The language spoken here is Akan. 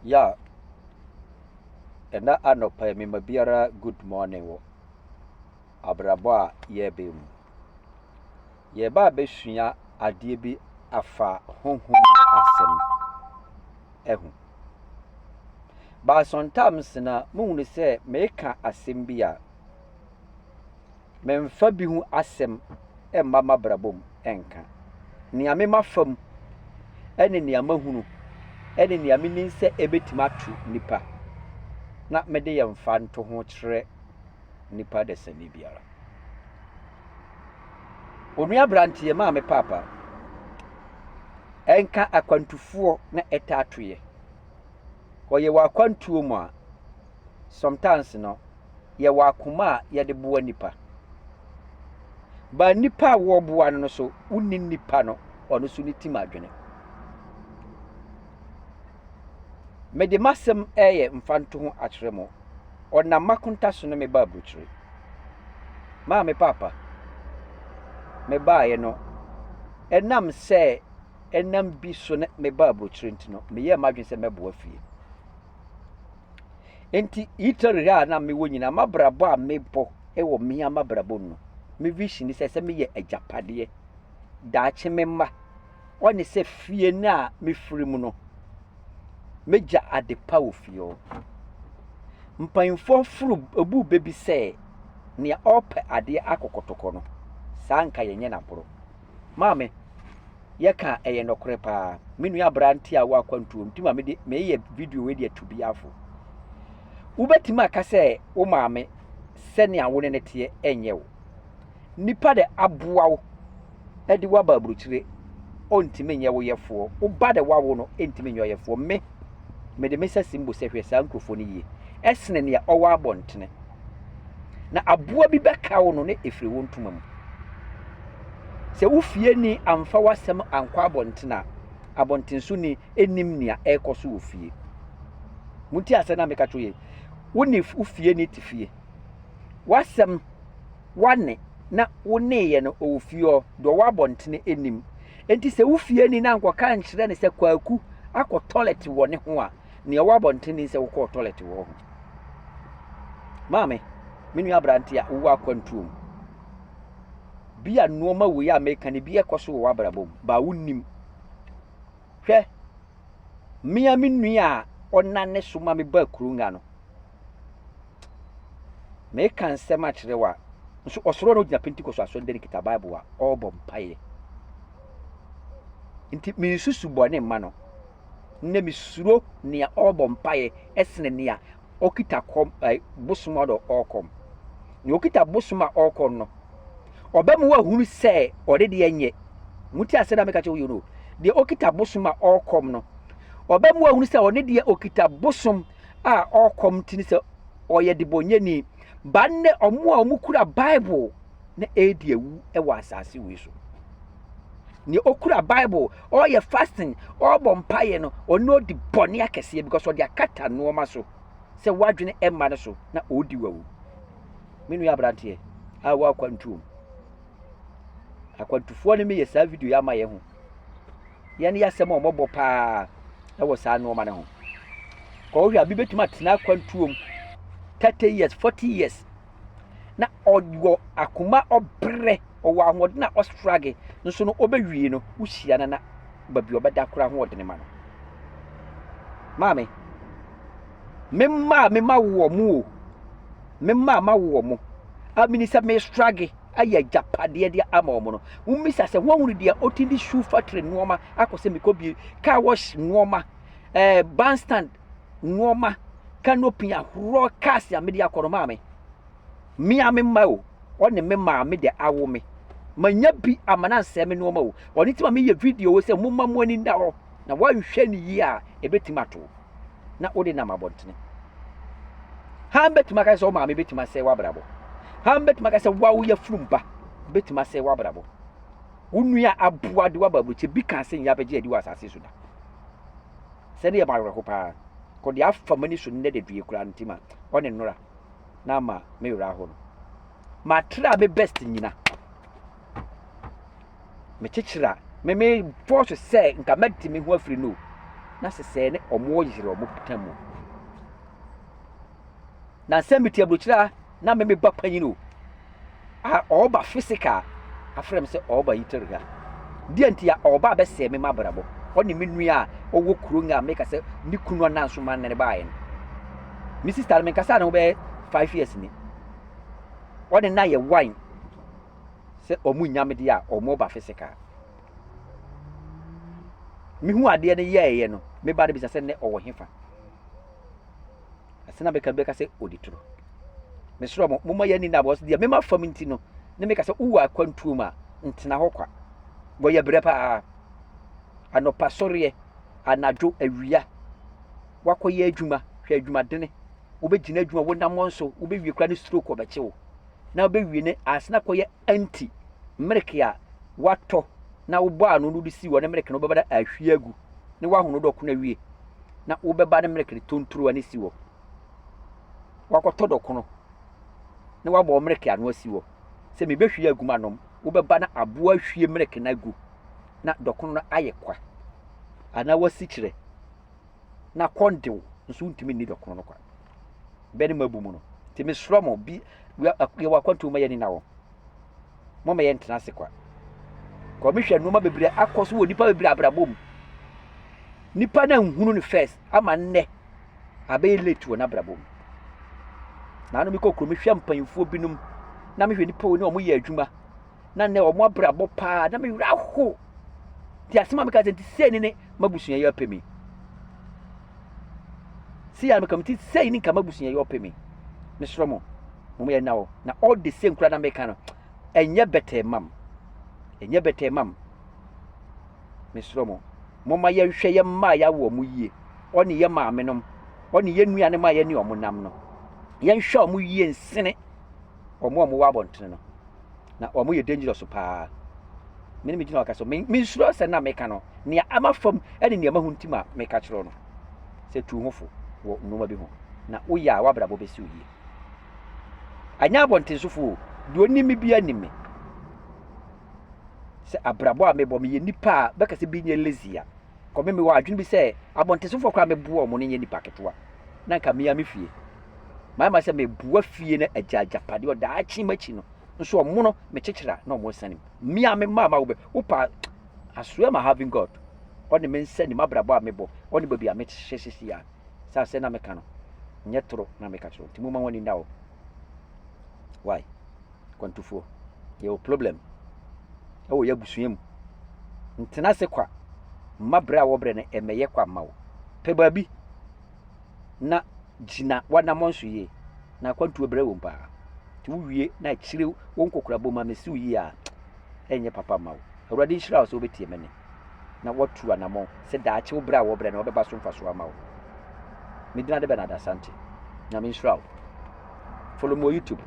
Yeah, ɛna anɔpa yi mema biara good morning wɔ abrabɔ a yɛreba mu. Yɛreba abɛsua adeɛ bi afa honhom mu asɛm ho. But sometimes na mohunu sɛ meka asɛm bi a, memfa bi ho asɛm mma m'abrabɔ mu nka. Nea me mafa mu ne nea mahunu ne nea menim sɛ ɛbɛtumi ato nipa na mede yɛ mfa nto ho kyerɛ nipa dasani biara. Onua aberanteɛ maame paapa, ɛnka akwantufoɔ na ɛtaa toeɛ. Ɔyɛ wɔ akwantuo mu a, sometimes no, yɛwɔ akoma a yɛde boa nipa. Ba nipa a wɔreboa no no so, wonni nipa no, ɔno nso ne tim adwene. Mede m'asɛm ɛreyɛ mfantoho akyerɛ mo. Ɔnam m'akonta so ne me baa aburokyire. Maame paapa, mebaeɛ no, ɛnam sɛ ɛnam bi so ne mebaa aburokyire nti no, meyɛɛ m'adwene sɛ mɛboa fie. Nti Italy a na mewɔ nyinaa, m'abrabɔ a mebɔ wɔ me ara m'abrabɔ mu no, me vision ne sɛ sɛ meyɛ agyapadeɛ daakye me mma ɔne sɛ fie no a mefiri mu no, mɛgya ade pa wɔ fie hɔ. Mpanyinfoɔ foro ebu bɛ bi sɛ nea ɔrepɛ adeɛ akɔ kɔtɔkɔ no, saa nka yɛnyɛ n'aboro. Maame, yɛka a ɛyɛ nɔkorɛ paa. Me nua aberante a wɔ akwantuo nti ma mede meyɛ video wei de atu biafo. Wobɛtumi aka sɛ wo maame sɛnea wo ne no teɛ ɛnyɛ wo. Nipa de aboa wo de wo aba aburokyire ɔntumi nyɛ wo yɛfoɔ. Wo ba de wawo no ntumi nyɛ ɔyɛfoɔ. Me, mede me nsa si mbo sɛ hwɛ saa nkurɔfoɔ no yie ɛsene nea ɔwɔ abɔntene. Na aboa bi bɛka wo no ne ɛfiri wo ntoma mu. Sɛ wo fieni amfa w'asɛm ankɔ abɔntene a, abɔntensoni nnim nea ɛrekɔ so wɔ fie. Montie asɛm no a meka kyerɛ yi. Wo ne wo fieni te fie. W'asɛm, w'ane na wo nneyɛɛ no ɔwɔ fie hɔ, deɛ ɔwɔ abɔntene nnim. Enti sɛ wo fieni no ankɔka ankyerɛ no sɛ Kwaku akɔ tɔlɛt wɔ ne ho a, nea ɔwɔ abɔntene nim sɛ wokɔɔ tɔlɛt wɔ ho. Maame, me nua aberante a wowɔ akwantuo mu, bi a nneɛma wei a meka no bi ɛkɔ so wɔ w'abrabɔ mu, baa wonnim. Hwɛ, mmea me nua a ɔnane so ma me baa kuro nga no, meka nsɛm akyerɛ wo a, nso ɔsoro no gyina Pentecost asɔre dɛ no kita Bible a ɔrebɔ mpaeɛ. Nti mensusu bɔne mma no. Nnɛ mesuro nea ɔrebɔ mpaeɛ ɛsene nea ɔkita kɔm ɛɛ bosom a ɔrekɔm. Nea ɔkita bosom a ɔrekɔm no, ɔbɛma wahunu sɛ ɔde deɛ nyɛ. Mo ti asɛm na meka kyerɛ wo yi no. Deɛ ɔkita bosom a ɔrekɔm no, ɔbɛma wahunu sɛ ɔne deɛ ɔkita bosom a ɔrekɔm ti ne sɛ ɔyɛ debɔnyɛni. Ba nnɛ ɔmo a ɔmo kura Bible na ɛredi awu wɔ asase wei so. Nea ɔkura Bible, ɔreyɛ fasting, ɔrebɔ mpaeɛ no, ɔno ɔdi bɔne akɛseɛ because ɔde akata nneɛma so sɛ wadwene ɛmma no so na ɔredi wawu. Me nua aberanteɛ a wɔ akwantuo mu, akwantufoɔ no meyɛ saa video yi ama yɛn ho. Yɛn yɛ asɛm a wɔbɔ paa ɛwɔ saa nneɛma no ho. Kɔhwɛ a bi bɛtumi atena akwantuo mu 30 years, 40 years na ɔwɔ akoma ɔbrɛ, ɔwɔ ahoɔden a ɔstruggle nso no ɔbɛwie no wohyia no na baabi ɔbɛda koraa ahoɔden ma no. Maame, me mma a mema wɔ mo o, me mma a ma wɔ mo a mini sɛ me struggle ayɛ agyapadeɛ de ama wɔn no, wommisa sɛ ho ahunu deɛ ɔti de shoe factory nneɛma akɔ sɛ mekɔ bie car wash nneɛma, bandstand nneɛma, canopy ahoroɔ cars a mede akɔ no maame. Me a me mma o, ɔne me maame de awo me. Manya bi ama no ansɛe me nneɛma o. Ɔno nti ma meyɛ video sɛ momma mo ani nna hɔ na woanhwɛ no yie a ɛbɛtumi ato wo na wode nam abɔntene. Han bɛtumi aka sɛ wo maame bɛtumi asɛe w'abrabɔ. Han bɛtumi aka sɛ woa wo yafunu ba bɛtumi asɛe w'abrabɔ. Wo nua aboa de w'aba aburokyɛ bi ka sɛ nyɛ abɛgye adi wɔ asase so da. Sɛ ne yɛ ma awerɛho paa. Kɔ deɛ afa m'ani so nnɛ da due koraa nti ma ɔne nnora na ama me werɛ aho no. Matra me best nyina. Mekyekyere a me me force sɛ nka mɛte me ho afiri no. Na sesɛɛ ne ɔmo yere ɔmo tam mu. Na nsɛm mete aburokyire a na me me ba panyin o a ɔreba physical afrɛ me sɛ ɔreba Italy ha. Deɛ nti a ɔreba abɛsɛe me m'abrabɔ. Ɔne me nua a ɔwɔ kuro nga a meka sɛ ne kunu ananso ma ne baeɛ no. Me sister no menkasa ne ho bɛyɛ 5 years ni. Ɔne na yɛ wine sɛ ɔmo nya me deɛ a ɔmo ba physical. Mehu adeɛ no yɛɛyɛ no, me ba no bisa sɛ nnɛ ɔwɔ hefa. Asɛm na bɛka bɛka sɛ ɔdi toro. Mesrɛ mo, momma yɛn ani nna abɔ deɛ mema fam nti no, ne meka sɛ wowɔ akwantuo mu a, ntena hɔ kwa. Wɔyɛ brɛ paa. Anɔpa sɔreɛ, anadwo, awia, wakɔyɛ adwuma, hwɛ adwumadene. Wobɛgyina adwuma, wonam wɔn so, wobɛwie koraa ne stroke ɔbɛkye wo. Na wobɛwie ne asena kɔyɛ anti mmereke a watɔ na wobɔ ano no de si wɔ ne mmereke no wobɛba na ahwie agu ne wahono dɔkono awie na wobɛba ne mmereke no tontoro ne si wɔ wakɔtɔ dɔkono na wabɔ mmereke ano asi wɔ sɛ mebɛhwie agu ma nom wobɛba na aboa ahwie mmereke no agu na dɔkono no ayɛ kwa anaa wasi kyerɛ na kɔndew nso wontumi nni dɔkono no kwa bɛne mabu mu no. Nti mesrɛ mo bi, yɛwɔ akwantuo ma yɛni na wɔ mɔmɛ yɛntena ase kwa kɔ mehwɛ nneɛma bebree akɔ so wɔ nipa bebree abrabɔ mu. Nipa na nhunu no first ama nnɛ abɛyɛ late wɔ n'abrabɔ mu. Na ano mekɔ kurom mehwɛ mpanyinfoɔ binom na mehwɛ nipa wɔ ne wɔn yɛ adwuma na nnɛ wɔn abrabɔ paa na mewura aho. Nti asɛm a meka sɛ nti sei ne ne mabusua yi apɛ mi sei a meka nti sei ne nka mabusua yi ɔpɛ mi. Mesrɛ mo, mo yɛ na hɔ na all the same kura na meka no ɛnyɛ bɛtɛ mam, ɛnyɛ bɛtɛ mam. Mesrɛ mo, momma yɛnhwɛ yɛn mma a yɛawo wɔn yie, ɔne yɛn maame nom, ɔne yɛn nuanom a yɛne wɔn nam no, yɛnhwɛ wɔn yie nsene wɔn a wɔwɔ abɔntene no, na wɔn yɛ dangerous paa. Me ne me gyina ɔka so, me mensuro sɛ na meka no nea ama fam ne nea mahu nti ma meka kyerɛ no sɛ tu ho fo wɔ nneɛma bi ho na woyɛ a w'abrabɔ bɛsi wo yie. Anyɛ abɔntensofo o, deɛ ɔnim me biara nim me sɛ abrabɔ a mebɔ meyɛ nipa a bɛka sɛ bi nyɛ lazy a kɔme mewɔ adwene bi sɛ abɔntensofoɔ koraa meboa ɔmo no nyɛ nipa ketewa na nka mea me fie mayɛ ma sɛ meboa fie no agya agyapadeɛ ɔdaakye m'akyi no nso ɔmo no mekyekyere a na ɔmo sane mu mea me mma ma wobɛ wopa. I swear my having God ɔne me nsa nim abrabɔ a mebɔ ɔne baabi a mehyɛ sisi a sɛ asɛ na meka no nyɛ toro na meka kyerɛ nti moma wɔn ani nna hɔ. Why kwantufoɔ yɛwɔ problem ɛwɔ yɛ abusua mu? Ntena ase kwa mma berɛ a wɔbrɛ no ɛmɛyɛ kwa mma wo. Pɛ baabi na gyina w'anammɔn so yie na akwantuo brɛ wɔ mu paa. Nti wowie na akyire wo nkokorabɔ mu a mesi wo yie a ɛnyɛ papa mma wo. Awurade nhyira wo sɛ wobɛtie me nne na woatu anammɔn sɛ daakye wo berɛ a wɔbrɛ no wɔbɛba so mfasoɔ ama wo. Medina de Bernard Asante. Nyame nhyira wo. Follow me wɔ YouTube.